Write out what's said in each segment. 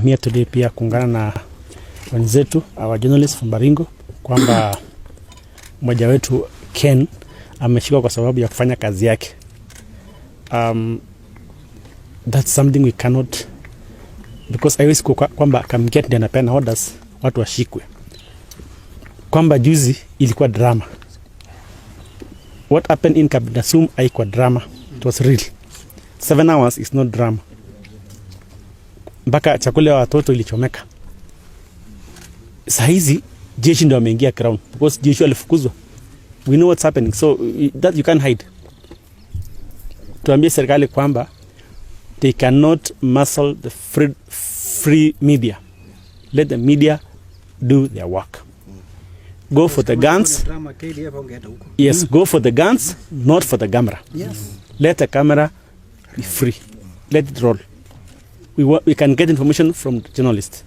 Here today pia kuungana na wenzetu, our journalists from Baringo, kwamba mmoja wetu Ken ameshikwa kwa sababu ya kufanya kazi yake. That's something we cannot, because haiwezi kuwa kwamba Kamket ndiye anapeana orders watu washikwe, kwamba juzi ilikuwa drama. What happened in Kapindasum haikuwa drama, it was real. 7 hours is not drama. Mpaka chakula ya watoto ilichomeka. Saa hizi jeshi ndio wameingia ground because jeshi walifukuzwa. We know what's happening, so that you can't hide. Tuambie serikali kwamba they cannot muzzle the free media. Let the media do their work. Go for the guns. Drama KDF wangeenda huko. Yes, go for the guns, not for the camera. Let the camera be free. Let it roll. We can get information from the journalists.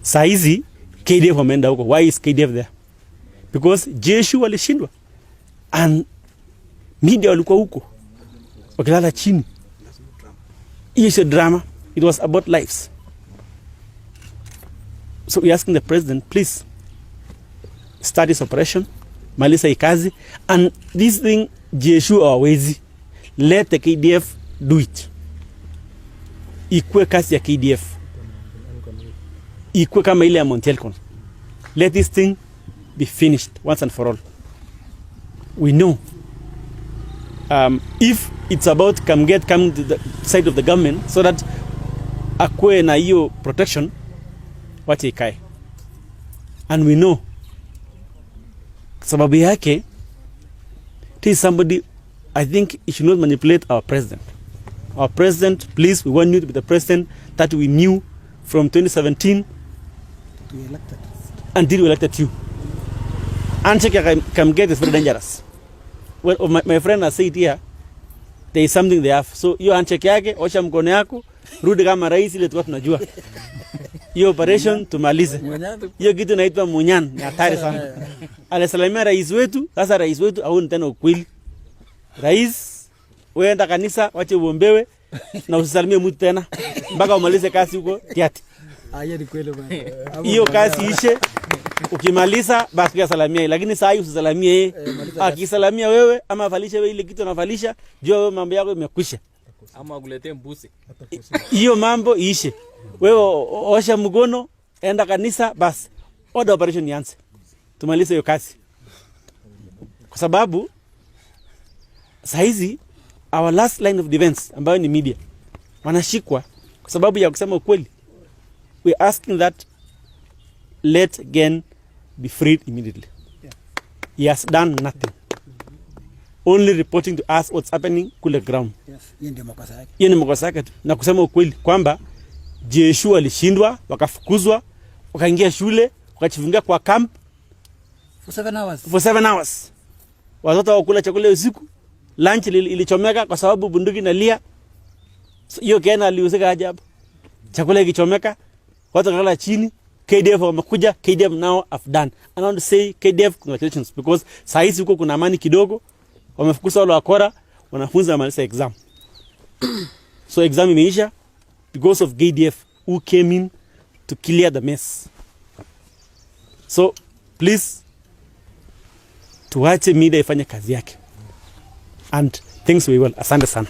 Saa hizi KDF wameenda huko. Why is KDF there? Because jeshi walishindwa and media walikuwa huko wakilala chini. Hiyo sio drama. It was about lives. So we asking the president, please start this operation, maliza hii kazi, and this thing jeshi hawawezi. Let the KDF do it. Ikuwe kazi ya KDF, ikuwe kama ile ya Mount Elgon. Let this thing be finished once and for all. We know if it's about Kamget coming to the side of the government so that akuwe na hiyo protection, wache ikae. And we know sababu yake, this is somebody, I think he should not manipulate our president. Our president, please, we want you to be the president that we knew from 2017 We elected. Until we elected you. Handshake ya Kamget is very dangerous. Well, my friend has said here, there is something they have. So hiyo handshake yake, osha mkono yako, rudi kama rais ile tulikuwa tunajua. Hiyo operation tumalize. Hiyo kitu inaitwa munyan, ni hatari sana. Alisalimia rais wetu, sasa rais wetu haoni tena ukweli. Rais, wewe enda kanisa, wache uombewe na usisalimie mtu tena mpaka umalize kazi huko Tiaty. Ah, hiyo ni kweli bwana. Hiyo kazi ishe, ukimaliza basi pia salamia, lakini saa hii usisalamie yeye. Maliza kazi. Akisalamia wewe ama avalishe wewe ile kitu anavalisha, jua wewe mambo yako imekwisha. Ama akuletee mbuzi. Hiyo mambo iishe. Wewe osha mkono, enda kanisa, basi order operation ianze, tumalize hiyo kazi, kwa sababu saa hizi our last line of defense ambayo ni media wanashikwa kwa sababu ya kusema ukweli. We are asking that let Ken be freed immediately. He has done nothing, only reporting to us what's happening kule ground. Yes, hiyo ndio makosa yake. Hiyo ni makosa yake tu, na kusema ukweli kwamba jeshi walishindwa, wakafukuzwa, wakaingia shule, wakajifungia kwa camp For 7 hours. For 7 hours. Watoto wakula chakula usiku, lunch ilichomeka kwa sababu bunduki inalia. So, hiyo Ken alihusika aje hapo? Chakula ikichomeka, watu wakalala chini, KDF wamekuja, KDF now have done. And I want to say KDF congratulations, because saa hizi huko kuna amani kidogo, wamefukuza wale wakora, wanafunzi wamaliza exam. So exam imeisha because of KDF who came in to clear the mess. So please tuache media ifanye kazi yake and things will well. Asante sana.